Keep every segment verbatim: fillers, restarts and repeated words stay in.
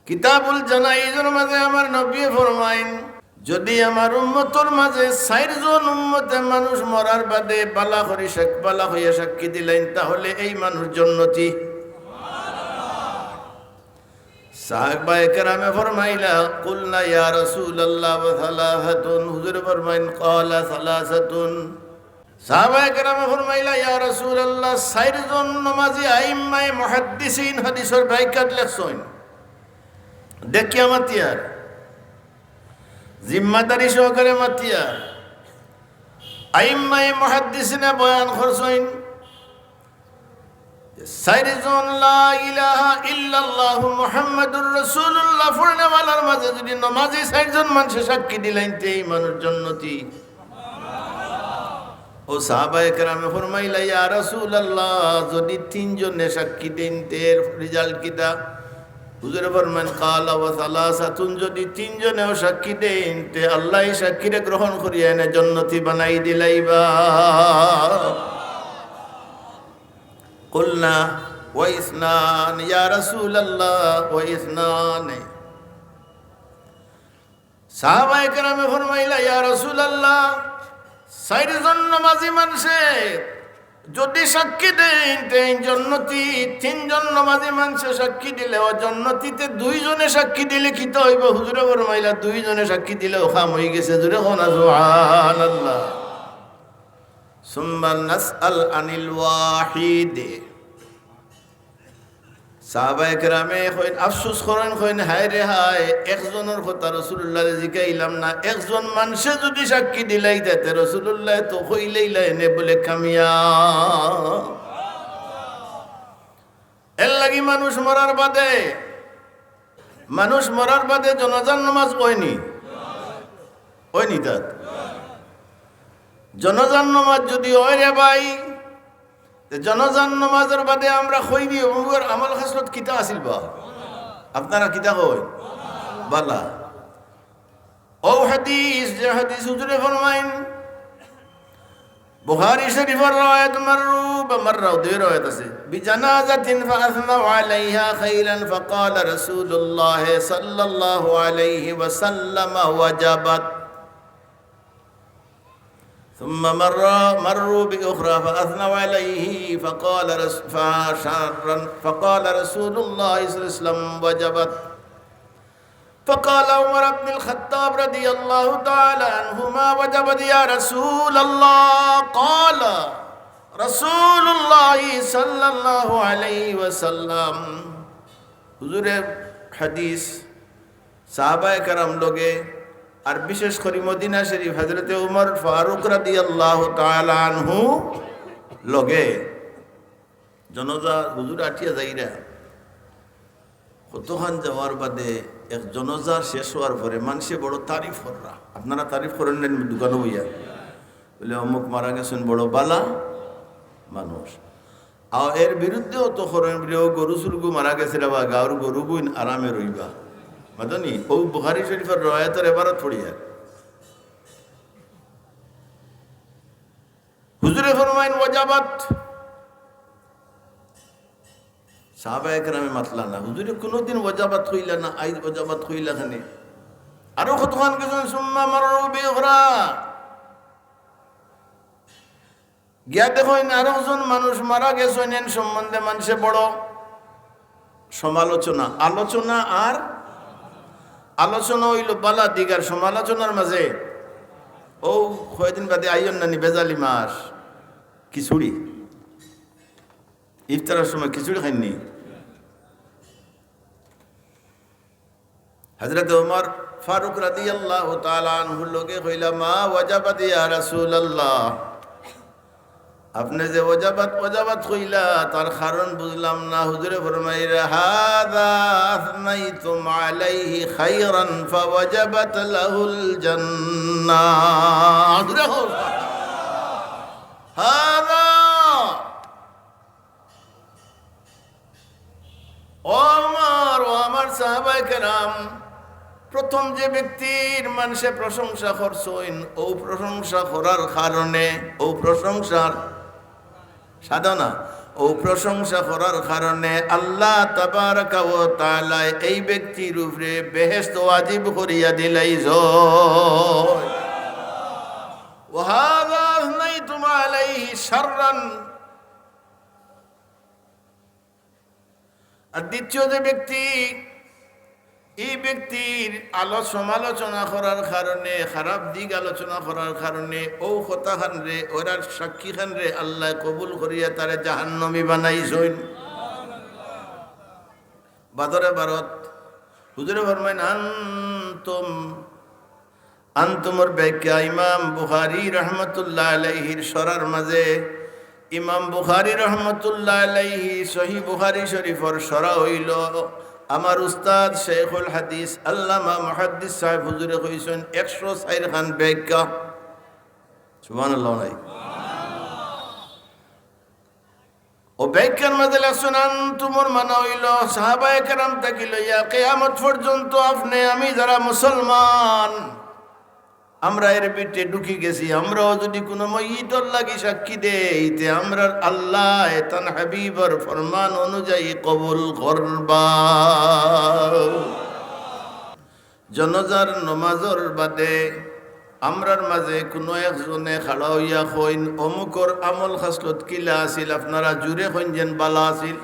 কিতাবুল জানাইজর মাঝে আমার নবীয়ে ফরমাইন, যুদি আমার উম্মতর মাঝে চাইরজন উম্মতে মানুষ মরার বাদে বালা করি সাক-, বালা কইয়া সাক্ষী দিলাইন, তাহলে এই মানুষ জন্নতি। সাহাবায়ে কেরামে ফরমাইলা, "কুলনা ইয়া রাসূলাল্লাহ ওয়া সালাসাতুন।" হুজুরে ফরমাইন, "ক্বালা সালাসাতুন।" সাহাবায়ে কেরামে ফরমাইলা, "ইয়া রাসূলাল্লাহ, চাইরজন নমাজি আইম্মায়ে মুহাদ্দিসিন হাদিসর ব্যাখ্যাত লেখছইন, দেখিয়া মাতিয়ার, জিম্মাদারি সহকারে মাতিয়ার, আইম্মায়ে মুহাদ্দিসিনে বয়ান করছইন, চাইরজন লা ইলাহা ইল্লাল্লাহু মুহাম্মাদুর রাসূলুল্লাহ পড়নেওয়ালার মাঝে যুদি নমাজি চাইরজন মানষে সাক্ষী দিলাইন, তে এই মানুষ জন্নতি।" ও সাহাবায়ে কেরামে ফরমাইলা, "ইয়া রাসূলাল্লাহ, যুদি তিনজনে সাক্ষী দেইন, তে এর result কিতা?" হুজুরে ফরমাইন, "ক্বালা ওয়া সালাসাতুন, যুদি তিনজনেও সাক্ষী দেইন, তে আল্লায় সাক্ষীরে গ্রহণ করিয়া এনে জন্নতি বানাই দিলাইবা।" কুলনা, "ওয়া ইসনান ইয়া রাসূলাল্লাহ, ওয়া ইসনান।" সাহাবায়ে কেরামে ফরমাইলা, "ইয়া রাসূলাল্লাহ, চাইরজন নমাজি মানষে যুদি সাক্ষী দেইন, তে জন্নতি, তিনজন নমাজি মানষে সাক্ষী দিলেও জন্নতি, তে দুইজনে সাক্ষী দিলে কিতা অইবো?" হুজুরে ফরমাইলা, "দুইজনে সাক্ষী দিলেও কাম অইগেছে।" জোরে কও না সুবহানাল্লাহ। সুম্মা নাসআল আনিল ওয়াহিদ। সাহাবায়ে কেরামে কইন, আফসোস করইন, কইন, "হায় রে হায়, একজনর কথা রাসূলুল্লাহরে জিকাইলাম না, একজন মানষে যুদি সাক্ষী দিলাইতা, তে রাসূলুল্লাহ তো কইলাইলা এনে বুলে কামিয়াব।" এর লাগি মানুষ মরার বাদে, মানুষ মরার বাদে জানাজার নামাজ অয়নি, অয়নি তার। জানাজার নামাজ যুদি অয় রে ভাই, তে জানাজার নামাজর বাদে আমরা কই দিও, "অমুকর আমল খাসলত কিতা আছিল বা?" আপনারা কিতা কইন? বালা। অউ হাদিস, যে হাদিস হুজুরে ফরমাইন, বুখারী শরীফর রওয়ায়াত মাররু বা মাররাউ, দুই রওয়ায়াত আছে। বিজানাজাতিন ফাআসনাউ আলাইহা খাইরান ফাকালা রাসূলুল্লাহ সাল্লাল্লাহু আলাইহি ওয়াসাল্লাম, ওয়াজাবাত। ثم مر، مروا بأخرى فأثنوا عليه فقال رس-، فشارا، فقال رسول الله صلى الله عليه وسلم: وجبت. فقال عمر بن الخطاب رضي الله تعالى عنه: ما وجبت يا رسول الله؟ قال رسول الله صلى الله عليه وسلم. হুজুরের হাদিস, সাহাবায়ে কেরাম লগে, আর বিশেষ করি মদিনা শরীফ হযরতে উমর ফারুক রাদিয়াল্লাহু তাআলা আনহু লগে। জানাজা হুজুর আটিয়া যাইরা, কতখান যাওয়ার বাদে এক জানাজা শেষ হওয়ার পরে মানষে বড় তারিফ কররা। আপনারা তারিফ করইন না নি দোকানো বইয়া? বুলে, "অমুক মারা গেছইন, বড় বালা মানুষ।" আর এর বিরুদ্ধেও তো করইন বুলে, "ও গরু চুরগু মারা গেছে রে বা, গাঁওর গরুগুইন আরামে রইবা।" মাতইন নি? অউ বুখারী শরীফর রওয়ায়াতর এবারত পড়িয়া। হুজুরে ফরমাইন, "ওয়াজাবাত।" সাহাবায়ে কেরামে মাতলা না, হুজুরে কুনুদিন ওয়াজাবাত কইলা না, আইজ ওয়াজাবাত কইলা কেনে? আরো কতখান গেছইন, সুম্মা মাররু বিউখরা। গিয়া দেখইন আরো একজন মানুষ মারা গেছইন, এন সম্বন্ধে মানষে বড় সমালোচনা, আলোচনা আর আলোচনা অইলো বালা দিক, আর সমালোচনার মাঝে অউ কয়দিন বাদে আইয়ন নানি বেজালি মাছ, খিচুড়ি। ইফতারর সময় খিচুড়ি খাইন নি? হযরত উমর ফারুক রাদিয়াল্লাহু তাআলা আনহুর লগে কইলা, "ما وجبت يا رسول الله؟" আপনে যে ওয়াজাবাত, ওয়াজাবাত কইলা, তার কারণ বুঝলাম না। হুজুরে ফরমাইরা, "هذا أثنيتم عليه خيرا فوجبت له الجنة।" হুজুরে কও, "هذا" ও আমার, ও আমার সাহাবায়ে কেরাম, প্রথম যে ব্যক্তির মানষে প্রশংসা করছইন, অউ প্রশংসা করার কারণে, অউ প্রশংসার সাধনা, অউ প্রশংসা করার কারণে আল্লাহ তাবারাকা ওয়া তাআলায় এই ব্যক্তির উপরে বেহেশত ওয়াজিব করিয়া দিলাইছইন। ওয়া হাযা আসনাইতুম আলাইহি শাররান। আর দ্বিতীয় যে ব্যক্তি, এই ব্যক্তির আলো-, সমালোচনা করার কারণে, খারাপ দিক আলোচনা করার কারণে অউ কথাখানরে, অউরার সাক্ষীখানরে আল্লায় কবুল করিয়া তারে জাহান্নামী বানাইছইন। বাদরে বারত হুজুরে ফরমাইন, আনতুম আনতুমর ব্যাখ্যা ইমাম বুখারী রহমতুল্লাহ আলাইহির শরার মাঝে, ইমাম বুখারী রহমতুল্লাহ আলাইহি সহিহ বুখারী শরীফর শরা অইলো আমার উস্তাদ শেখুল হাদিস আল্লামা মুহাদ্দিস সাহেব হুজুরে কইছইন একশো চাইর খান ব্যাখ্যা। সুবহানাল্লাহ নাই? অউ ব্যাখ্যার মাঝে লেখছইন, আনতুমর মানা অইলো সাহাবায়ে কেরাম থাকি লইয়া কিয়ামত পর্যন্ত আপনে আমি যারা মুসলমান, আমরা এর ভিতরে ঢুকি গেছি, আমরাও যুদি কুনু মইয়িতর লাগি সাক্ষী দেই, তে আমরার আল্লায় তান হাবিবর ফরমান অনুযায়ী কবুল করবা। জনাজার নমাজর বাদে আমরার মাঝে কুনু একজনে খাড়া অইয়া কইন, অমুকর আমল খাসলত কিলা আছিল, আপনারা জুরে কইন যেন বালা আছিল।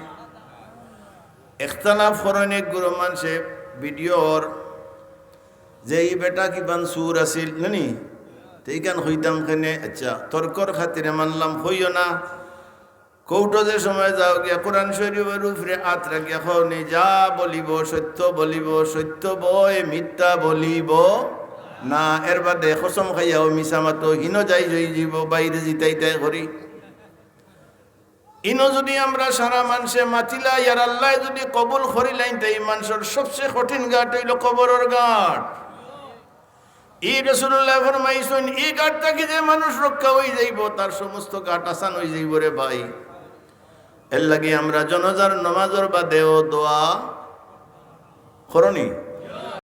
ইখতিলাফ করইন এক গুরু মানষে ভিডিওর যে ই বেটা কিবান চুর আছিল, নানি? তে ইখান কইতাম কেনে? আচ্ছা, তর্কর খাতিরে মানলাম, কইও না। কোর্টো যে সময় যাও গিয়া কোরআন শরীফর উপরে আত রাখিয়া কওনি, যা বলিব সত্য বলিব, সত্য বই, মিথ্যা বলিব না। এর বাদে কসম খাইয়াও মিছা মাতো, হিনো যাই যাই যাইব, বাইরে জিতাইতাই করি। ইনো যুদি আমরা সারা মানষে মাতিলাই আর আল্লায় যুদি কবুল করিলাইন, তে ই মানষর সবচেয়ে কঠিন ঘাট অইলো কবরর ঘাট। ই রাসূলুল্লায় ফরমাইছইন, ই ঘাট থাকি যে মানুষ রক্ষা অইযাইবো, তার সমস্ত ঘাট আসান অইযাইবো রে ভাই। এরলাগি আমরা জনাজার নমাজর বাদেও দোয়া করনি।